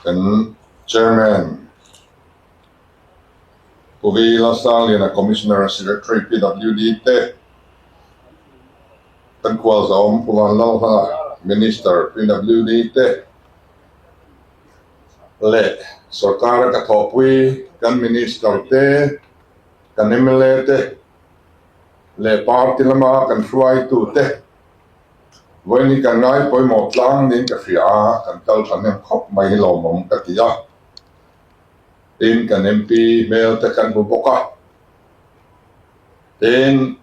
Kan Chairman Pu V Lalsangliana Commissioner Secretary PWD te, kan khualzawm Pu Vanlalhlana Minister PWD te leh sorkara ka thawhpui kan Minister te, kan mla te leh party lama kan hruaitute Vawiin kan ngai pawimawh tlang niin ka hria a, kan kal thahnem khawp mai hi lawmawm ka ti a. Tin, kan MP hmel te kan hmu bawk a. Tin,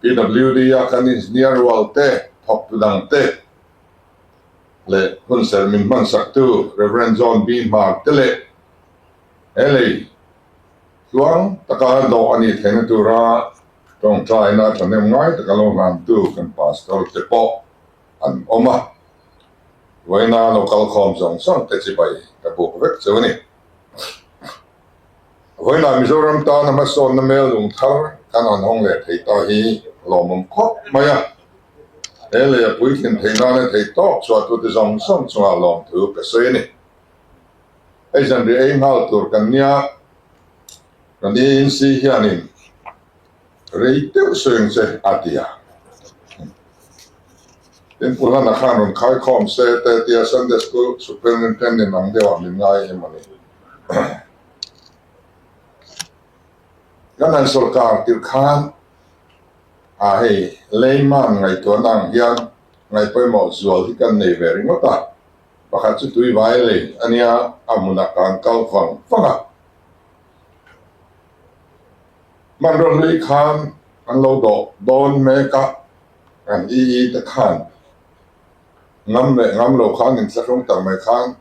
PWD a kan engineer rual te, thawktu dang te leh hunserh min hmansaktu Rev. John B. Hmar te leh he lei tluang taka dawh a nih theihna tura Tawngtaina thahnem ngai taka lo hlantu kan Pastor te pawh an awm a, vawiina lo kal khawm zawng zawng te chibai ka buk vek chu a ni. Vawiinah Mizoram tana hmasawnna mel lung thar kan han hawng leh thei ta hi lawmawm khawp mai a, he lei a puitlin theih nana thei tawk chhuahtute zawng zawng chungah lawmthu ka sawi a ni. Hei zanriah ei nghal tur kan nia. Kan ANC hianin rei deuh sawi ang che a ti a. Tin, Pu Hlana khan rawn khaikhawm se te tia Sunday School Superintendent ang deuhah min ngai em a ni. Kan han sawrkar tirh khan a hei layman ngaihtuahna ang hian ngaihpawimawh zual hi kan nei ve ringawt a. Pakhat chu tui vai lei a nia, a hmunah kan kal vang vang a. Hmanraw hlui khan an lo dawh dawn mek a, an EE te khan ngam leh ngam lo khan inthlahrung tak mai khan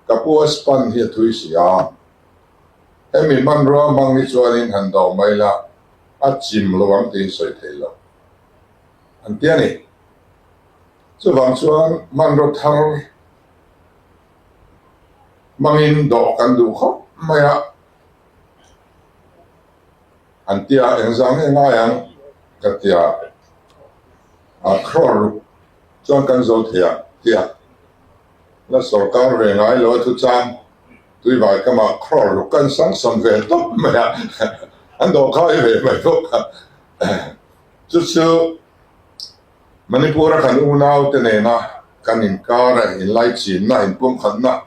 ka pu a span hi a thui si a, hemi hmanrua hmang hi chuanin han dawh mai la a chim lo ang tiin sawi thei lo an ti a ni. Chuvang chuan hmanraw thar Hmangin dawh kan duh khawp mai a, an ti a, engzah nge ngai ang ka ti a, a crore ruk chuan kan zo thei ang ti a, la sorkar ve ngai lo a thu chang tuivai kamah crore ruk kan sang sam ve tawp mai a, an dawh khai ve mai bawk a, chu chu Manipur-a kan unaute nena kan inkara inlaichinna, inpumkhatna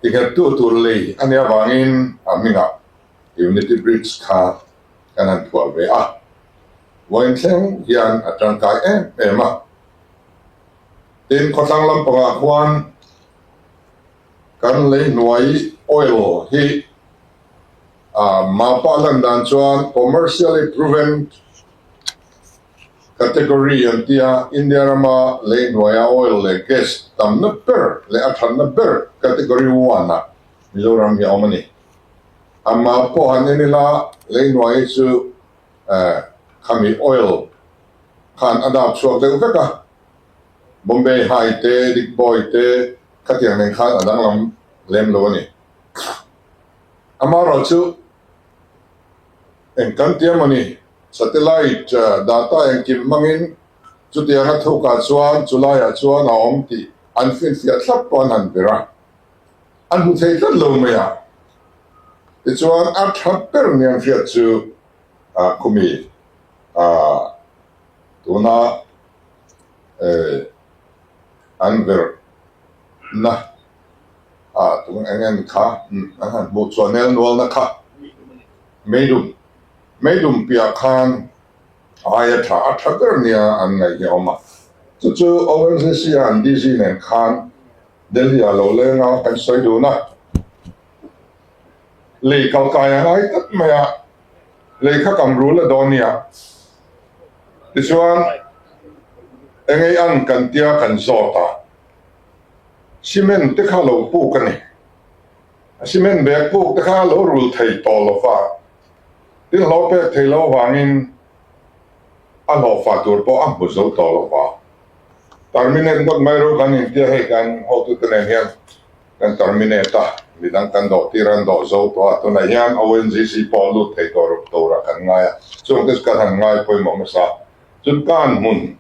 tinghettu tur lei a nih avangin a hmingah Unity Bridge kha kan han phuah ve a. Vawiin thleng hian a tangkai em em a. Tin, khawthlang lampangah khuan kan lei hnuai oil hi mapa lan dan chuan commercially proven Category an tia India rama lei hnuaia oil leh gas tamna ber leh a thatna ber Category one ah Mizoram hi a awm a ni. Amah pawh han en ila lei hnuai hi chu khami oil khan a dap chhuak deuh vek a, Bombay High te, Digboi te khatiang nen khan a danglam lem lo a ni. Amaherawhchu eng kan tia maw ni? Satellite data engkim hmangin chutianga thukah chuan chulaiah chuan a awm tih an finfiah thlap pawh an han ber a, an hmu thei tlat lo mai a. Tichuan a tha ber ni an hriat chu khumi tuna an verhna tun eng nge ni kha an han hmuh chuan nel nualna kha meidum Meidum piah khan aia tha a tha ber nia an ngaih hi a awm a. Chu chu ONGC a an DG nen khan Delhi ah lo leng a, kan sawi dun a. Lei kal kai a ngai tlat mai a, lei kha kam rul a dawn nia. Tichuan engei an kan tia kan zawt a, cement te kha lo puk a ni. Cement bag puk te kha lo rul thei tawh lo va. Tin hlawh pek thei lo avangin a hlawhfa tur pawh a hmu zo tawh lo va. Terminate ngawt mai ro kan intia hei kan hotute nen hian kan terminate a, midang kan dawh tir an dawh zo tawh a, tunah hian ONGC pawh lut thei tawh ruk turah kan ngai a, chungte chu kan han ngai pawimawh hmasa. Chun kan hmun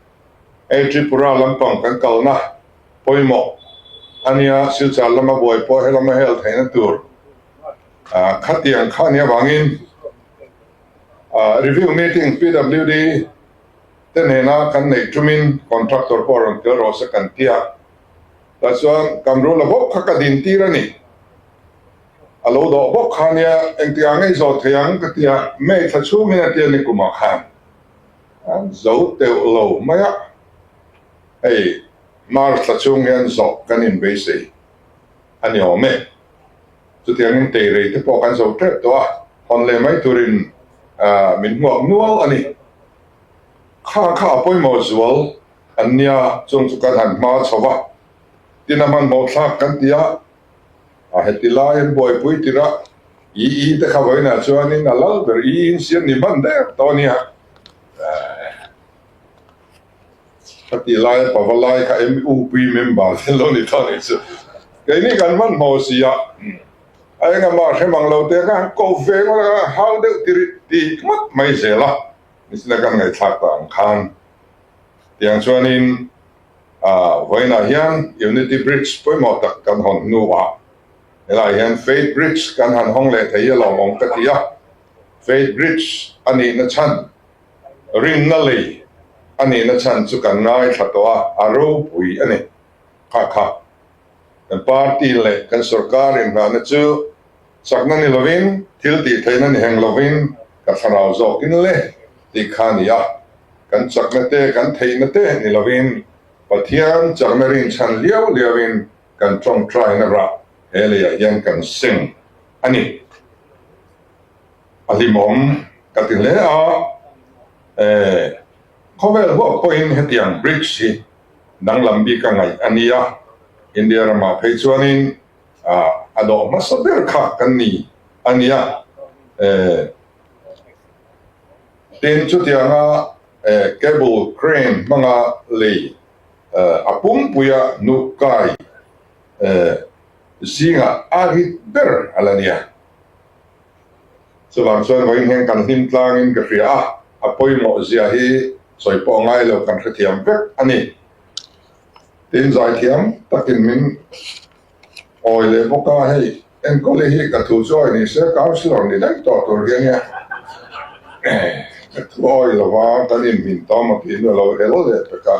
hei Tripura lampang kan kalna pawimawh. a nia, Silchar lama buai pawh helama hel theihna tur khatiang kha a nih avangin review meeting PWD te nena kan neih tumin contractor pawh rawn tel rawh se kan ti a, tah chuan Kamrula bawk kha ka din tir a ni. A lo dawh bawk kha nia, engtikah ngei zawh thei ang ka ti a, May thla chhungin a ti a ni kumah khan an zo teuh lo mai a, hei March thla chhung hian zawh kan inbeisei a ni awm e. Chutiangin teirei te pawh kan zo tep tawh a, hawn leh mai turin min hmuak nual a ni. Kha kha a pawimawh zual an nia, chung chu kan han hma chho va, tin a hmanhmawh thlak kan ti a, a heti lai an buaipui tirh a, EE te kha vawiinah chuanin a lal ber EE in siam ni hman der tawh a nia. Ka tih laia pava lai kha MUP member te lo ni tawh a nih chu. Keini kan hmanhmawh si a, a engah hrem ang lo te kha han ko ve ngawt a, kan hau deuh tir ti ngawt mai zel a, nichina kan ngaihthlak ta ang khan. Tiang chuanin vawiinah hian Unity Bridge pawimawh tak kan hawn hnuah helaiah hian Faith Bridge kan han hawng leh thei a lawmawm ka ti a, Faith Bridge a nihna chhan Rinna lei a nihna chhan chu kan ngaithla tawh a, a ropui a ni. Kha kha kan party leh kan sorkar inhnahna chu chakna ni lovin, thil tih theihna ni heng lovin ka thlarau zawkin le tih kha a ni a. Kan chakna te, kan theihna te ni lovin Pathian chakna rinchhan liau liauin kan tawngtaina rah he leiah hian kan seng a ni. A hlimawm ka ti hle a, khawvel huap pawhin hetiang bridge hi danglam bik a ngaih a ni a, India ramah phei chuanin a dawh hmasa ber kha kan ni a ni a, tin chutianga cable crane hmanga lei a pumpuia hnuk kai zingah a rit ber a la nia. Chuvang chuan vawiin hian kan hlim tlangin ka hria a, a pawimawh zia hi sawi pawh ngai lo kan hrethiam vek a ni. Tin, zaithiam takin min awi leh bawk a, hei enkawli hi ka thu chu awi ni se councillor ni daih tawh tur hi a nia. Ka thu awi lova kan inhmin tawh maw tiin a lo hel leh pek a.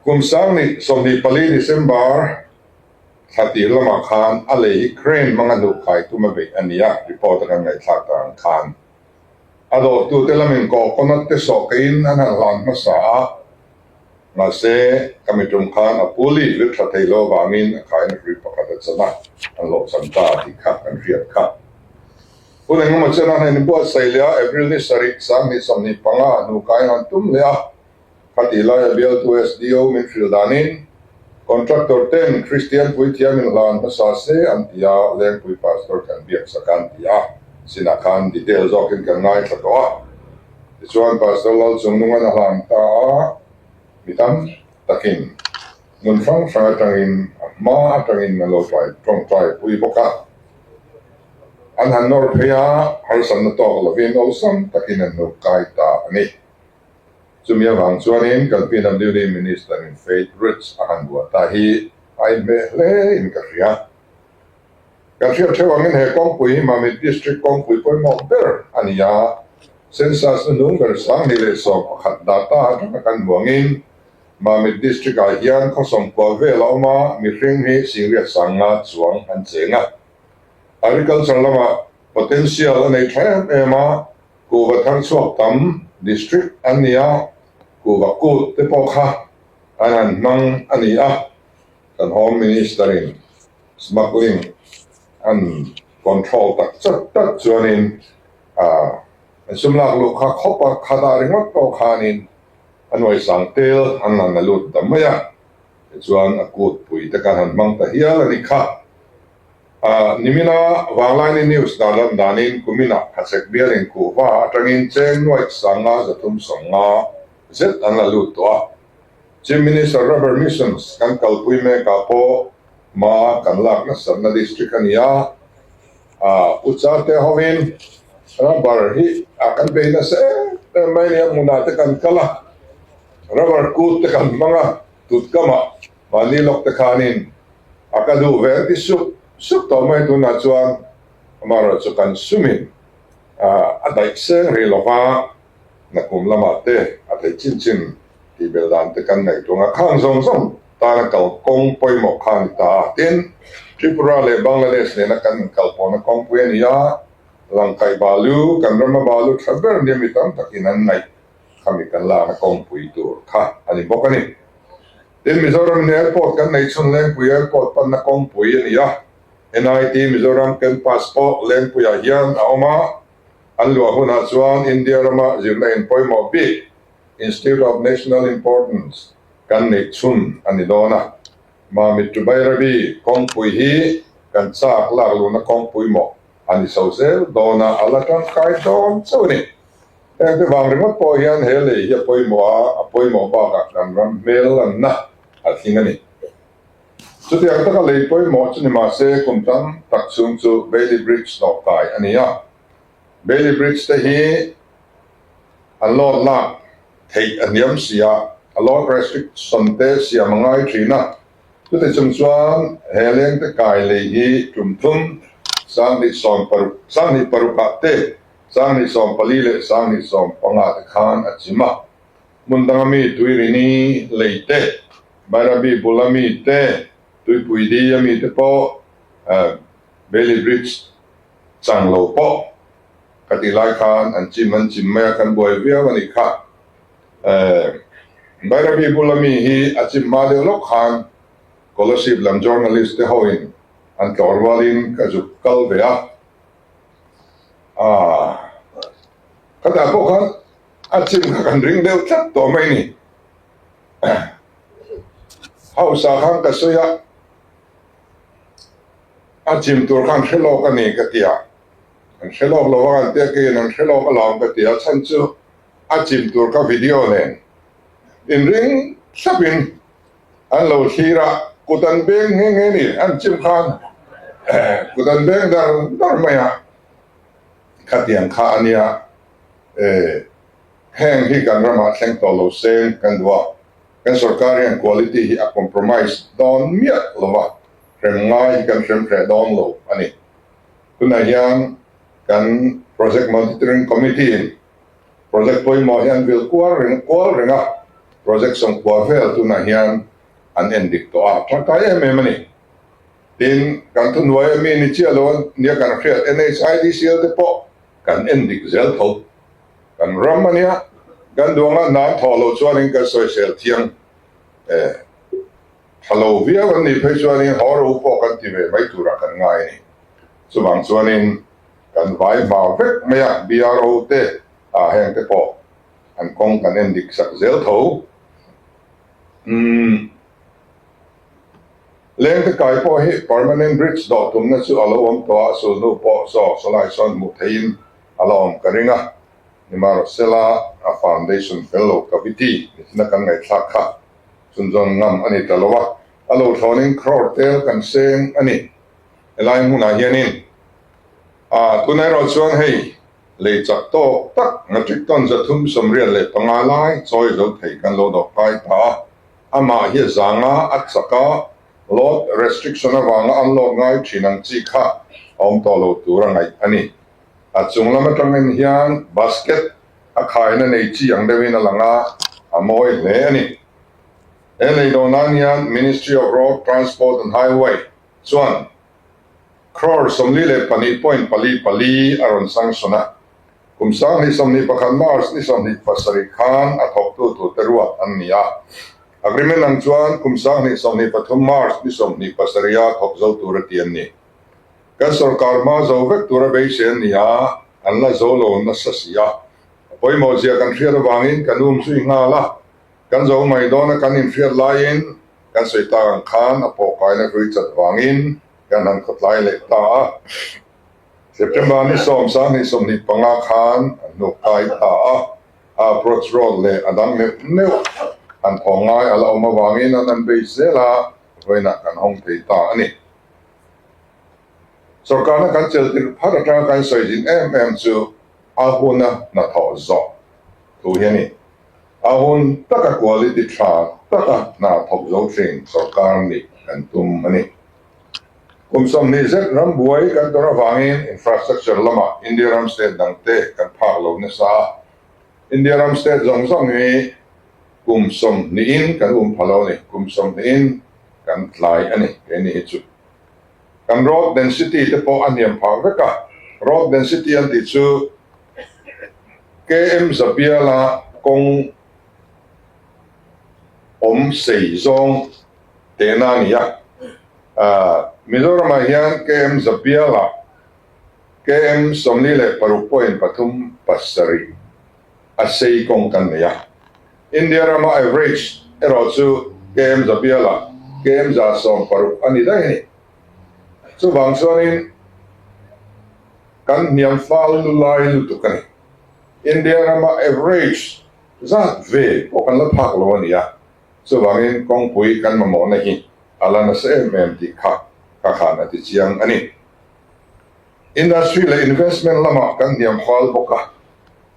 Kum sang 24 December thla tir lamah khan a lei hi crane hmanga hnuhkai tum a beih a ni a, report a kan ngaihthlak ta ang khan a dawhtute lamin coconut te sawh keiin an han hlan hmasa a, mahse ka mitum khan a puli vir tha thei lo avangin a khaina hrui pakhat a chan a, an hlawhchham ta tih kha kan hriat kha. Hun engemaw chen a hnen buatsaih leh a, April ni sarih 2025 hnukai an han tum leh a, Khatih laia bialtu SDO min hrilh danin contractor ten Kristian puithiam in hlan hmasa se an ti a, Lengpui Pastor kan biaksak an ti a, sinah khan detail zawkin kan ngaithla tawh a. Tichuan Pastor Lalchungnungan a hlan ta a, mi tam takin hmun hrang hrang atangin a hma atangin an lo tawngtai pui bawk a. An han nawr phei a, harsatna tawk lovin awlsam takin an lo kai ta a ni. Chumi avang chuanin kan PWD Minister in Faith Bridge a han buah ta hi a inhmeh hle in ka hria. Kan hriat theuh angin he kawngpui hi Mamit District kawngpui pawimawh ber a ni a, Census hnuhnung ber 2011 data atanga kan hmu angin Mamit District ah hian khaw sawmkua vel a awm a, mihring hi singriat sanga chuang an cheng a. Agriculture lamah potential a nei tha em em a, Kuhva thar chhuak tam district an ni a, kuhva kut te pawh kha an han hmang a ni a, kan Home Minister in smuggling an control tak chat tak chuanin an sum lak luh kha khawp a, kha dah ringawt pawh khanin a nuaisang tel an han la lut ta mai a, tichuan a kut pui te khan han hmang ta hial a ni kha. Nimina Vanglaini News dan lam danin kuminah Hachhek bialin kuhva atangin cheng nuaih sanga 350 zet an la lut tawh a. Chief Minister Rubber Missions kan kalpui mekah pawh hma kan lak nasatna district a ni a. Ucha te hovin rubber hi a kan bei nasa em em mai a ni a, hmunah te kan kal a. Rubber kut te kan hmang a, tut kamah mahni lawk te khanin a ka duh ve an ti sup sup tawh mai tunah chuan amaherawhchu kan sumin a daih seng rih lo va, nakum lamah te a theih chin chin tih belh dan te kan ngaihtuah a, khang zawng zawng tana kal kawng pawimawh kha a ni ta a. Tin, Tripura leh Bangladesh nena kan inkalpawhna kawngpui a ni a, Langkaih balu, kan rama balu tha ber nia mi tam takin an ngaih khami kan lakna kawngpui tur kha a ni bawk a ni. Tin, Mizoram in airport kan neih chhun Lengpui Airport panna kawngpui a ni a, NIT Mizoram campus pawh Lengpuiah hian a awm a, an luah hunah chuan India rama zirna in pawimawh bik Institute of National Importance kan neih chhun a ni dawn a. Mamit to Bairabi kawngpui hi kan chak lak luhna kawngpui maw a ni chho zel dawn a, a la tangkai dawn chauh a ni. Hengte vang ringawt pawh hian he lei hi a pawimawh a, a pawimawh bakah kan ram hmel lanna a tling a ni. Chutiang taka lei pawimawh chu ni mahse kum tam tak chhung chu Bailey Bridge hnawh kai a ni a. Bailey Bridge te hi an load lak theih a hniam si a, a load restriction te siam a ngai thin a. Chuti chung chuan he lengte kai lei hi tum thum 2016, 2006 ah te, 2014 leh 2015 te khan a chim a. Hmun danga mi Tuirini lei te, Bairabi bula mi te, Tuipui di a mi te pawh Bailey Bridge chang lo pawh ka tih lai khan an chim an chim mai a, kan buai viau a nih kha. Bairabi bula mi hi a chim hma deuh lawk khan Kolasib lam journalist te hoin an tlawh rualin ka zuk kal ve a. Khatah pawh khan a chim kha kan ring deuh tlat tawh mai ni. Hausa khan ka sawi a, a chim tur khan hre lawk a ni ka ti a, an hre lawk lo a kan tia keiin an hre lawk alawm ka ti a, chhan chu a chim tur kha video nen inring thlapin an lo thlir a, kut an beng nghe nghe ni, an chim khan kut an beng dar dar mai a, khatiang kha a nia e. Heng hi kan ramah thleng tawh lo seng kan duh a, kan sorkar hian quality hi a compromise dawn miah lo va, hrem ngai hi kan hrem hreh dawn lo a ni. Tunah hian kan Project Monitoring Committee in project pawimawh hi an vil kual reng kual reng a, project sawmkua vel tunah hian an en dik tawh a, tangkai em em a ni. Tin, kan thuhnuai ami ni chiah lo nia kan hriat NHIDCL te pawh kan en dik zel tho. Kan ram a nia, kan duanga nan thawh loh chuanin kan sawisel thiang eh tha lo viau an nih phei chuanin haw ro pawh kan ti ve mai turah kan ngai a ni. Chuvang chuanin kan vai hma vek mai a, BRO te ah heng te pawh an kawng kan en dik sak zel tho. Umm Lengte kai pawh hi permanent bridge dawh tumna chu a lo awm tawh a, sulhnu pawh saw sawlai sawn hmuh theihin a la awm ka ring a, nimahrawhsela a foundation fel lo cavity nichina kan ngaihthlak kha chhunzawn ngam a ni ta lo a, a lo thlawnin crore tel kan seng a ni. Helai hmunah hianin a tunah erawh chuan hei lei chak tawk tak metric ton 385 lai chawi zo thei kan lo dawh kai ta a, amah hi a zanga a chak a, load restriction avanga an load ngai thin ang chi kha a awm tawh lo tur a ngaih a ni. A chung lam atangin hian basket a khaina nei chi ang deuhin a lang a, a mawi hle a ni. He lei dawh nan hian Ministry of Road Transport and Highway chuan crore 42 point pali pali a rawn sanction a. Kum 2021 March ni 27 khan a thawktu turte ruat an ni a. Agreement ang chuan kum 2023 March ni 27 a thawk zo tur a ti an ni. Kan sorkar hma zo vek tura beisei an ni a, an la zo lo nasa si a. A pawimawh zia kan hriat avangin kan um zui nghal a, kan zo mai dawn a kan inhriat laiin kan sawi tak ang khan a pawhkaina hlui chat vangin kan han khawtlai leh ta a. September ni 10, 2025 khan an hnuk kai ta a, a approach road leh a dang neuh neuh han thawng ngai a la awm avangin an han bei zel a, vawiinah kan hawng thei ta a ni. Sorkarna kan chelh tirh phat atanga kan sawi zin em em chu a huna hnathawh zawh thu hi a ni. A hun taka quality tha taka hna thawk zo thin sorkar nih kan tum a ni. Kum 20 zet ram buai kan tawrh avangin infrastructure lamah India ram state dangte kan phak lo nasa a. India ram state zawng zawng hi kum sawmhnihin kan um pha lo a ni, kum sawmhnihin kan tlai a ni keini hi chu. Kan road density te pawh a hniam phah vek a, road density an tih chu KM Zabiala kawng awm sei zawng tehna a ni a. Mizoramah hian KM Zabiala KM 46.37 a sei kawng kan nei a. India rama average erawh chu KM Zabiala KM 160 a ni daih a ni. Chuvang chuanin kan hniam fal lu lai lutuk a ni. India rama average zat ve pawh kan la phak lo a ni a, chuvangin kawngpui kan mamawhna hi a la nasa em em tih kha ka khan a ti chiang a ni. Industry leh investment lamah kan hniam fal bawk a,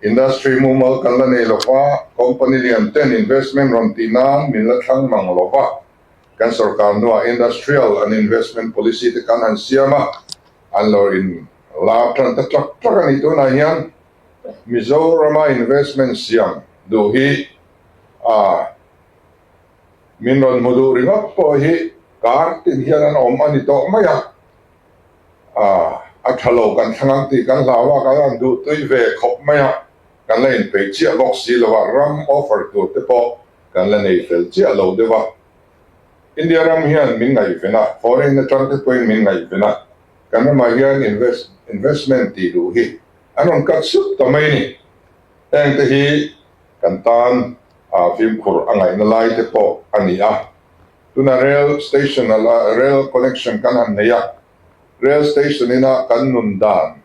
industry mumal kan la nei lo va, company lian ten investment rawn tih nan min la thlang mang lo va, kan sorkar hnuah industrial and investment policy te kan han siam a, An lo in lar tan ta tlak tlak a ni. Tunah hian Mizorama investment siam duh hi a min rawn hmu duh ringawt pawh hi kar tin hian an awm a ni tawh mai a. A tha lo kan thlang ang tih kan hlau a, kan han duh tui ve khawp mai a, kan la inpeih chiah bawk si lo a, ram offer tur te pawh kan la nei fel chiah lo deuh a. India ram hian min ngaihven a, foreign atang te pawhin min ngaihven a, kan ramah hian invest investment tih duh hi an rawn cut sup ta mai a ni. Heng te hi kan tan ah fimkhur a ngaihna lai te pawh a ni a. Tuna rail station a la rail connection kan han nei a, rail station ina kan nun dan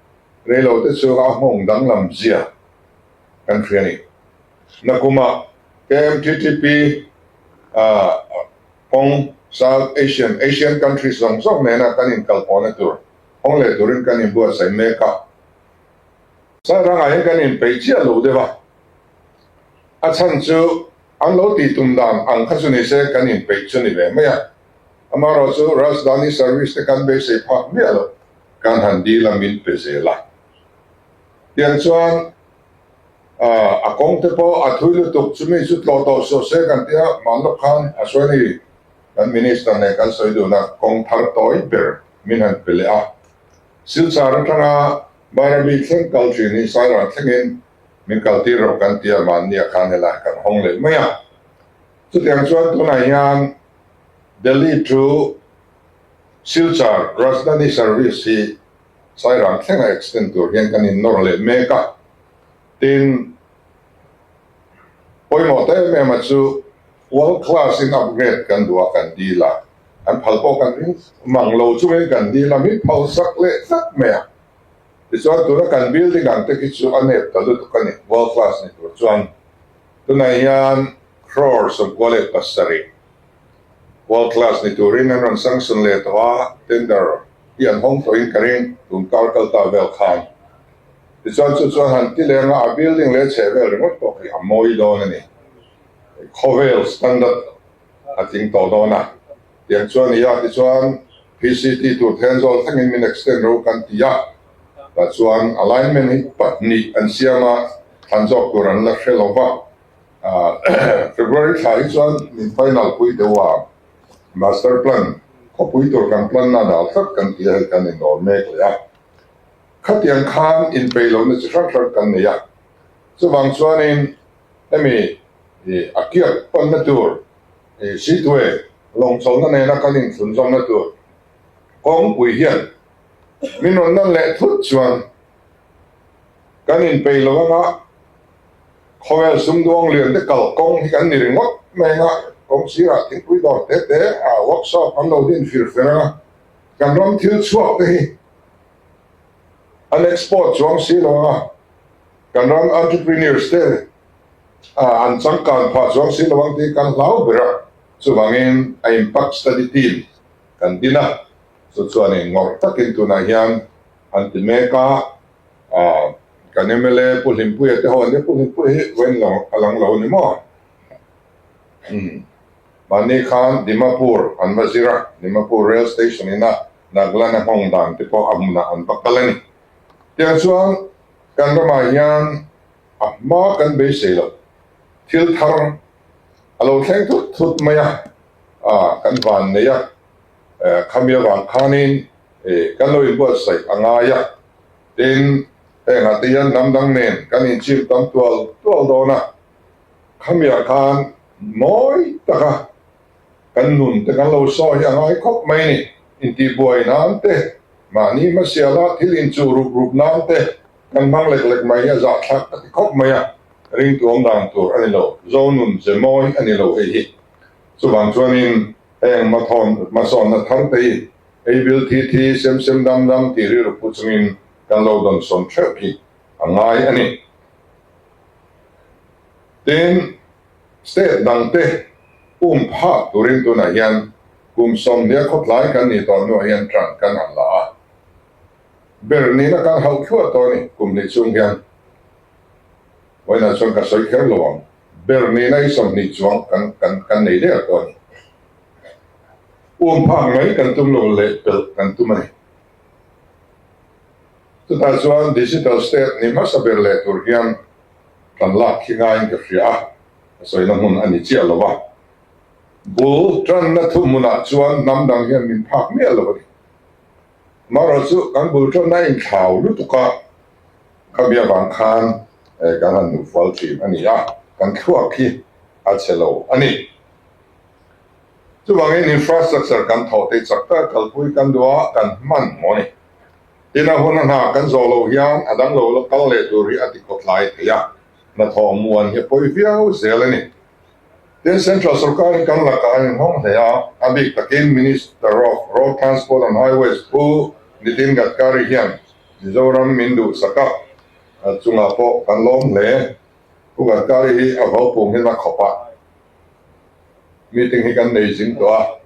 reilo te chu a nghawng danglam zia kan hria a ni. Nakumah KMTTP kawng South Asian, Asian countries zawng zawng nena kan inkalpawhna tur hawng leh turin kan inbuatsaih mek a. Sairangah hian kan inpeih chiah lo deuh a, a chhan chu an lo tih tum dan ang kha chu ni se kan inpeih chu ni ve mai a. Amaherawhchu chu Rajdhani service te kan beisei phak miah lo, kan han dil a min pe zel a. Tiang chuan A kawng te pawh a thui lutuk, chumi chu tlawh tawh suah se kan tia, hmanlawk khan a sawi a ni. Kan Minister nen kan sawi dun a, kawng thar tawi ber min han pe leh a. Silchar atanga Bairabi thleng kal thin hi Sairang thlengin min kal tir rawh kan tia, mahnia khan helai kan hawng leh mai a. Chutiang chuan tunah hian Delhi to Silchar Rajdhani service hi Sairang thlenga extend tur hian kan innawr leh mek a. Tin, pawimawh ta em em a chu world class in upgrade kan duh a, kan dil a, an phal pawh kan ring mang lo chungin kan dil a, min phal sak leh tlat mai a. Tichuan tuna kan building ang te khi chu a nep ta lutuk a ni, world class ni tur chuan. Tunah hian crore 97 world class ni turin an rawn sanction leh tawh a, tender hi an hawng tawhin ka ring tun kar kal ta vel khan. Tichuan chu chuan han ti leng a, a building leh chheh vel ringawt pawh khi a mawi dawn a ni. Khawvel standard a tling tawh dawn a, tiang chuan i a, tichuan PCT tur Thenzawl thlengin min extend ro kan ti a, tah chuan alignment hi pahnih an siam a, thlan zawk tur an la hre lo va, February thla hi chuan min final pui deuh a, master plan khawpui tur kan plan na dal tlat kan ti a, hei kan inawr mek leh a. Khatiang khan inpeih lohna chi hrang hrang kan nei a, chuvang chuanin hemi a kiak panna tur Seatway lawngchawlhna nena kan inthlunzawmna tur kawngpui hian min rawn nan leh thut chuan kan inpeih lo anga khawvel sumduang lian te kal kawng hi kan ni ringawt mai anga kawng sirah thingpui dawr te te a workshop an lo din fir fer anga kan ram thil chhuak te hi An export chuang si lo a, kan ram entrepreneurs te an changkan phah chuang si lo ang tih kan hlau ber a, chuvangin a impact study team kan din a, chu chuanin ngawrh takin tunah hian an ti mek a, kan mla Pu Hlimpuia te ho an nia, Pu Hlimpuia hi vawiin a lang lo a ni maw? Mahni khan Dimapur an va zir a, Dimapur Rail Station ina Nagaland a nghawng dan te pawh a hmunah an va kal a ni. Tiang chuan kan ramah hian a hma kan beisei loh thil thar a lo thleng thut thut mai a, kan van nei a, khami avang khanin kan lo inbuatsaih a ngai a, tin hengah te hian hnam dang nen kan inchim tam tual tual dawn a, khamiah khan mawi taka kan nun te kan lo sawi hi a ngai khawp mai a ni. Intihbuai nan te, mahni hmasiala thil inchuh rup rup nan te kan hmang lek lek mai hi a zahthlak ka ti khawp mai a, ringtu awm dan tur a ni lo, zo nun ze mawi a ni lo hei hi. Chuvang chuanin heng hmathawn hmasawnna thar te hi ei bil thi thi, sem sem dam dam tih rilru pu chungin kan lo dawnsawn theuh hi a ngai a ni. Tin, state dangte um phak turin tunah hian kum 20 khawtlai kan nih tawh hnuah hian ṭan kan han la a. Ber nihna kan hauh thluah tawh a ni kum hnih chhung hian. Vawiinah chuan ka sawi kher lo ang. Ber nihna hi 20 chuang kan kan kan nei der tawh a ni. Um phak mai kan tum lo leh pelh kan tum a ni. Chutah chuan digital state ni hmasa ber leh tur hian kan lak khi ngaiin ka hria a, ka sawina hmun a ni chiah lo va. Bul tanna thuhmunah chuan hnam dang hian min phak miah lo a ni. Amaherawh chu kan bul tanna a inthlau lutuk a, khami avang khan kan han hnufual thin a ni a, kan thluak hi a chhe lo a ni. Chuvangin infrastructure kan thawh te chak tak kalpui kan duh a, kan hman maw ni. Tin a hun a hna kan zawh loh hian a dang lo la kal leh tur hi a ti khawtlai thei a, hnathawh muan hi a pawi viau zel a ni. Tin Central sorkarin kan lakah an inhawng hle a, a bik takin Minister of Road Transport and Highways Pu Nitin Gadkari hian Mizoram min duhsak a, a chungah pawh kan lawm hle. Pu Gadkari hi a vaupung hian a khawp a, meeting hi kan nei zing tawh a.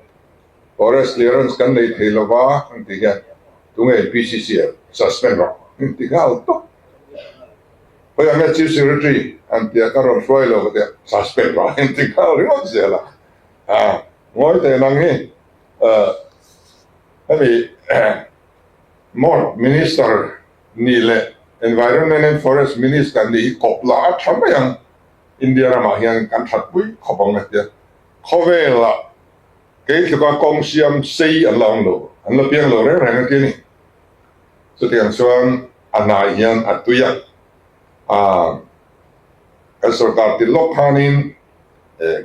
Forest clearance kan nei thei lo va an ti hian tunge PCC a suspend rawh an ti nghal tawp. Khawi ang nge Chief Secretary an tia ka rawn hruai lo ka tia suspend rawh an ti nghal ringawt zel a. A ngawi teh nang hi hemi Mort Minister nih leh Environment and Forest Minister nih hi kawp la a tha mai ang India ramah hian kan thatpui khawp ang a tia khawvelah Kei tluka kawng siam sei an la awm lo, an la piang lo reng reng a ti a ni. Chutiang chuan a hnai hian a tui a, aah kan sorkar ti lawk khanin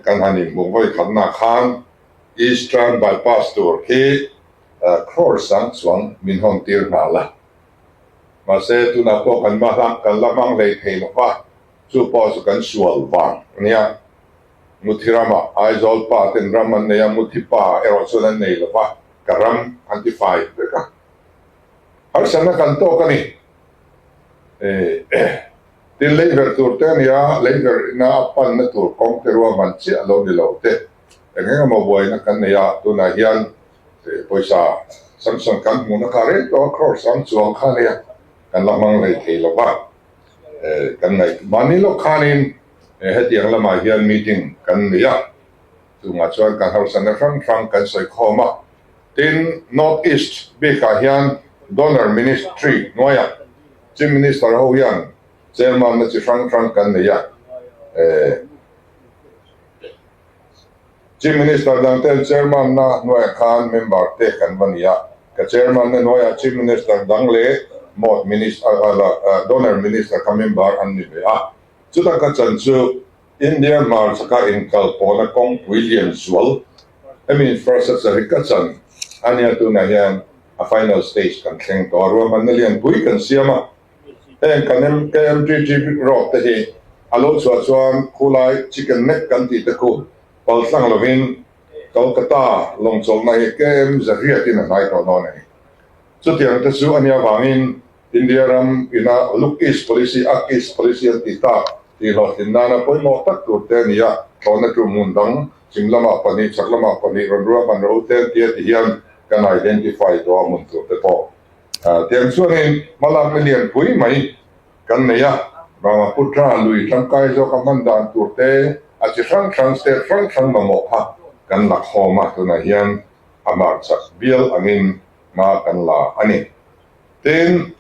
kan han inhmuh vawi khatna khan Eastern Bypass tur khi crore sang chuang min hawn tir nghal a. Mahse tunah pawh kan kan la hmang hlei thei lo va, chu pawh chu kan sual vang a nia. Muthi ramah Aizawl pa ten ram an nei a, Muthi pa erawh chuan an nei lo va, ka ram an ti fai vek a. Harsatna kan tawk a ni. Tin leiverh tur te a ni a, leiverhna a panna tur kawng te ruahman chiah lo ni lo te, eng eng emaw buaina kan nei a, tunah hian pawisa Samsung kan hmuhna kha reng tawh a, crore sang chuang kha a nia, kan la hmang hlei thei lo va, kan ngaih mahni lawk khanin Hetiang lamah hian meeting kan nei a, chungah chuan kan harsatna hrang hrang kan sawi khawm a. Tin, North East bikah hian Donor Ministry hnuaiah Chief Minister ho hian chairman-na chi hrang hrang kan nei a. Chief Minister dangten chairman-na hnuaiah khan member te kan va ni a. Ka chairman-na hnuaiah Chief Minister dang leh Mawt Minister, Donor Minister kha member an ni ve a. Chuta ka chan chu India hmarchaka inkal pawhna kawngpui lian zual hemi infrastructure hi ka chan a nia tunah hian a final stage kan thleng tawh a, ruahmanna lianpui kan siam a, heng kan KMTT road te hi a lo chhuah chuan khulai chicken neck kan tih te khu paltlang lovin Kolkata lawngchawlhna hi KM zariatin a hnai tawh dawn a ni. Chutiang te chu a nia vangin India ram ina Look East Policy, Act East Policy an tih tak tih hlawhtlin nana pawimawh tak tur te a ni a, thlawhna tum hmun dang chhim lamah pahnih, chhak lamah pahnih rawn ruahman ro te an ti a ti hian kan identify tawh a hmun tur te pawh tiang chuanin hmalakna lianpui mai kan nei a, Brahmaputra lui tangkai zawka hman dan tur te. A chi hrang hrang, state hrang hrang mamawh kha kan la khawm a, tunah hian a hmarchhak bial angin hma kan la a ni. Tin,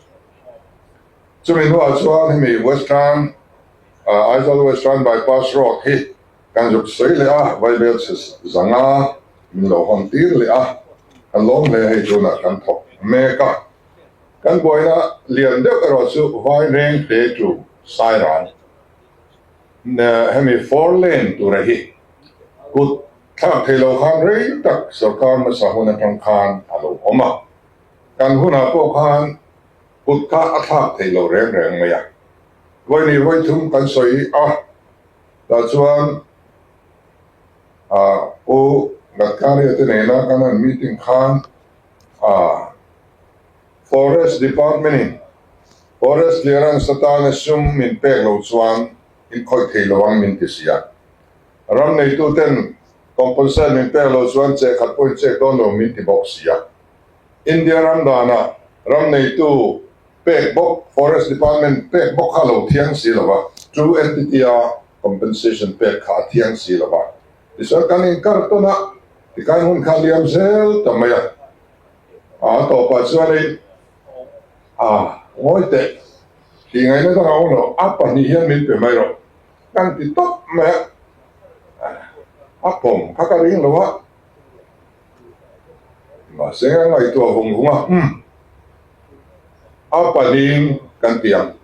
chumi hnuah chuan hemi Western, Aizawl Western Bypass Road hi kan zuk sawi leh a, Vaibel chhe zanga min lo hawn tir leh a, kan lawm hle hei tunah kan thawk mek a. Kan buaina lian deuh erawh chu Vaireng te tu Sairang. Hemi four lane tura hi kut thlak thei lo khan rei tak sorkar hmasa hun atang khan a lo awm a, kan hunah pawh khan kut kha a thlak thei lo reng reng mai a. Vawi vawi thum kan sawi a, tah chuan Pu Gadkari-a te nena kan han meeting khan Forest Department in Forest clearance atana sum min pek lo chuan in khawih thei lo ang min ti si a. Ram neitu ten compensate min pek lo chuan che khat pawh in check dawn lo min ti bawk si a. India ram danah ram neitu pek bawk Forest Department pek bawk kha lo thiang si lo va, two entity a compensation pek kha a thiang si lo va. Tichuan kan inkar tawn a, tikhan hun kha liam zel ta mai a. A tawpah chuanin a ngawi teh tih ngaihna dang a awm lo, a pahnih hian min pe mai rawh kan ti tawp mai a, a pawm kha ka ring lo a, mahse a ngaihtuah vung vung a, umm a pahnihin kan ti ang,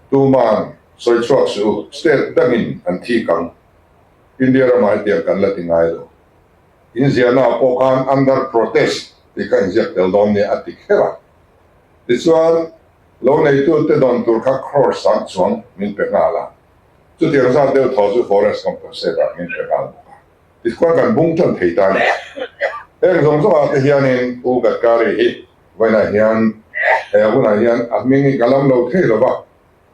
tuman sawi chhuak suh u, state dangin an thik ang, India ramah hetiang kan la ti ngai lo. Inziahna ah pawh khan under protest tih kha inziak tel dawn nia a ti kher a. Tichuan, lo neitute dawn tur kha crore sang chuang min pe nghal a. Chutiang zat deuh thaw chu forest compensate ah min pe nghal bawk a. Tichuan kan bung tan thei ta a ni. Heng zawng zawng ah te hianin Pu Gadkari hi vawiinah hian he hunah hian a hming hi ka lam lo thei lo va,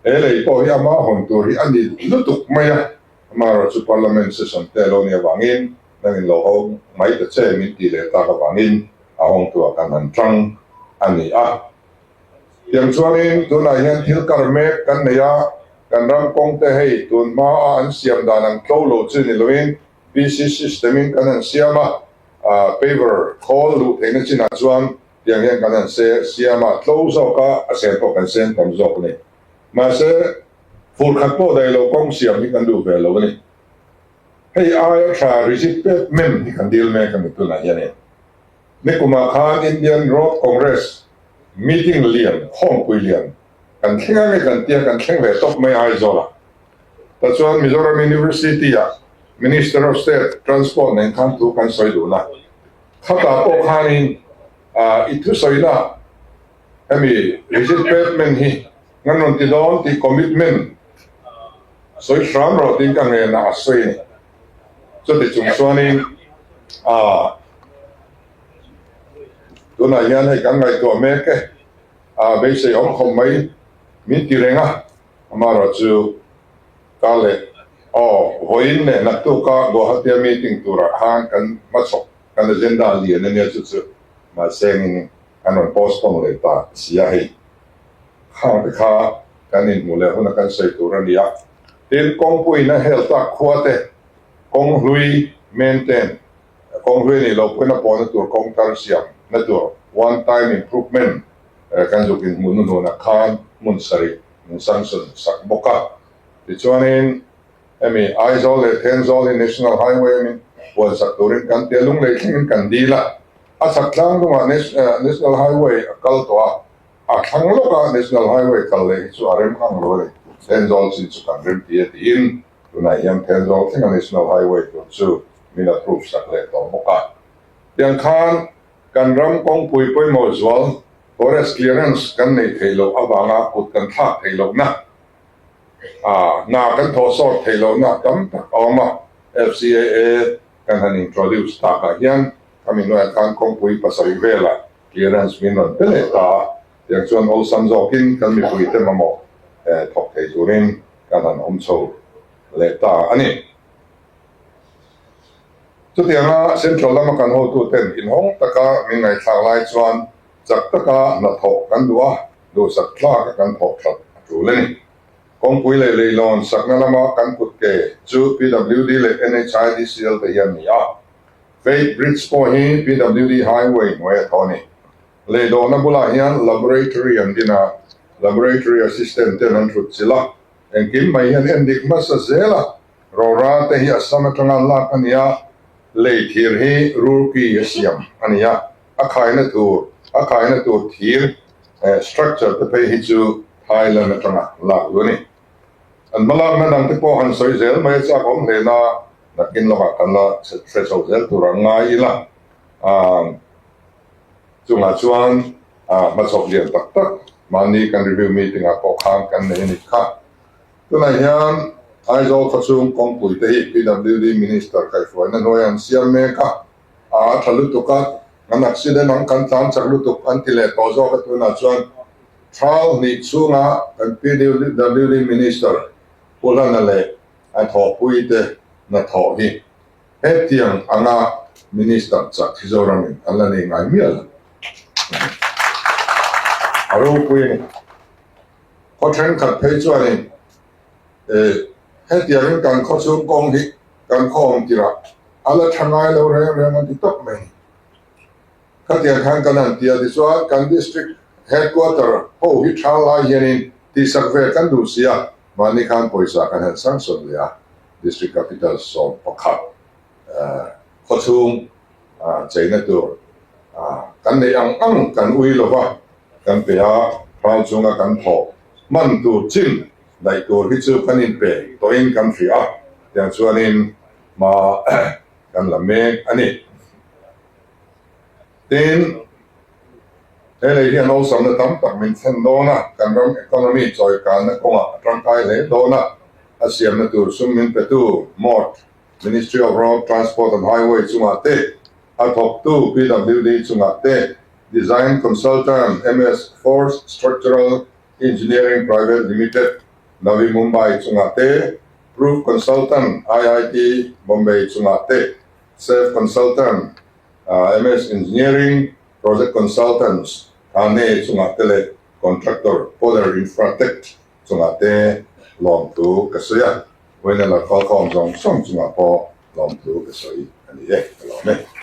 he lei pawh hi ama hawn tur hi a ni lutuk mai a. Amaherawhchu chu Parliament session te lo nih avangin nangin lo hawng mai ta che min tih leh tak avangin a hawngtuah kan han tang a ni a. Tiang chuanin tunah hian thil kar mek kan nei a, kan ram kawng te hei tun hma a an siam dan ang tlo lo chu ni loin BC system in kan han siam a, paver khawl luh theihna chinah chuan tiang hian kan han siam a, tlo zawk a, a sen pawh kan sen tam zawk a ni. Mahse, fur khat pawh daih lo kawng siam hi kan duh ve lo a ni. Hei aia tha rigid pavement hi kan dil mek a ni tunah hianin. Nikumah khan Indian Road Congress meeting lian, khawmpui lian kan thleng a nge kan tia kan thleng ve tawp mai Aizawlah. Tachuan Mizoram University-ah Minister of State Transport nen khan thu kan sawi dun a. Khatah pawh khanin i thusawina Hemi rigid pavement hi ngan rawn ti dawn tih commitment sawi hram rawh tiin ka ngenah a sawi a ni. Chuti chung chuanin aah tunah hian hei kan ngaihtuah mek e, aah beisei awm khawp mai min ti reng a, amaherawh chu ka leh aw vawiin leh naktuka Guwahati-a meeting turah khan kan hmachhawk kan agenda lian a nia chu chu mahse engin Kan rawn postpone leh ta si a hei. Khang te kha kan inhmuh leh huna kan sawi tur a ni a. Tin, kawngpuiin a hel tak khua te, kawng hlui maintain, kawng hlui nih loh pawhin a pawhna tur kawng tar siam na tur one time improvement kan zuk inhmuh hnuhnunah khan hmun sarih min sanction sak bawk a. Tichuanin hemi Aizawl leh Thenzawl hi National Highway min puansak turin kan tia lunglei thlengin kan dil a. A chak tlang lungah National Highway a kal tawh a, a thlang lawka National Highway kal leh hi chu a rem ngang lo a ni. Thenzawl chin chu kan rem ti a tiin tunah hian Thenzawl thlenga National Highway tur chu min approve sak leh tawh bawk a. Tiang khan kan ram kawngpui pawimawh zual forest clearance kan neih theih loh avanga kut kan thlak theih lohna, hna kan thawh sawt theih lohna tam tak a awm a, FCAA kan han introduce takah hian Khami hnuaiah khan kawngpui pasarih velah clearance min rawn pe leh ta a, tiang chuan awlsam zawkin kan mipuite mamawh thawk thei turin kan han awm chho leh ta a ni. Chutianga Central lama kan hotuten inhawng taka min ngaihthlak lai chuan chak taka hnathawh kan duh a, duhsak tlaka kan thawh that a tul a ni. Kawngpui leh leilawn sakna lama kan kut ke chu PWD leh NHIDCL te hi an ni a. Faith Bridge pawh hi PWD Highway hnuai a thaw a ni. Leidawhna bulah hian Laboratory an din a, Laboratory Assistant ten an thut chilh a, engkim mai hian endik hmasa zel a, Rora te hi Assam atanga an lak a ni a, lei thir hi Roorkee a siam a ni a, a khaina tur a khaina tur thir structure te phei hi chu Thailand atanga lak lu a ni. An hmalakna dang te pawh han sawi zel mai a chak awm hle na, nakin lawkah kan la hre chho zel tur ang ngai ila. Chungah chuan hmachhawp lian tak tak mahni kan review meeting ah pawh khan kan nei a nih kha. Tunah hian Aizawl khawchhung kawngpui te hi PWD Minister kaihhruaina hnuaiah an siam mek a, a tha lutuk a, an accident ang kan tlan chak lutuk an ti leh tawh zawk a tunah chuan thal hnih chhunga kan PWD Minister Pu Hlana leh a thawhpui te hnathawh hi Hetiang anga Minister chak hi Zoramin an la nei ngai miah lo. A ropui a ni. Khaw thenkhat phei chuanin hetiangin kan khaw chhung kawng hi kan khaw awm tirah a la tha ngai lo reng reng an ti tawp mai. Khatiang khan kan han ti a, tichuan kan District Headquarter ho hi tha lai hianin tihsak ve kan duh si a, mahni khan pawisa kan han sanction leh a, District Capital 11 khawchhung cheina tur kan neih ang ang kan ui lo va, kan pe a, ral chunga kan thawh hman tur chin daih tur hi chu kan inpe tawhin kan hria a, tiang chuanin hma kan la mek a ni. Tin, he lei hian awlsamna tam tak min thlen dawn a, kan ram economy chawikanna kawngah a tangkai hle dawn a, a siamna tur sum min petu MORT, Ministry of Road Transport and Highway, chungah te, a thawktu PWD chungah te, Design Consultant MS Force Structural Engineering Private Limited, Navi Mumbai chungah te, Proof Consultant IIT Bombay chungah te, Safe Consultant, MS Engineering, Project Consultants, Thane chungah te leh Contractor Polar Infratech chungah te lawmthu ka sawi a, Vawiina la khawlkhawm zawng zawng chungah pawh lawmthu ka sawi a ni e, ka lawm e.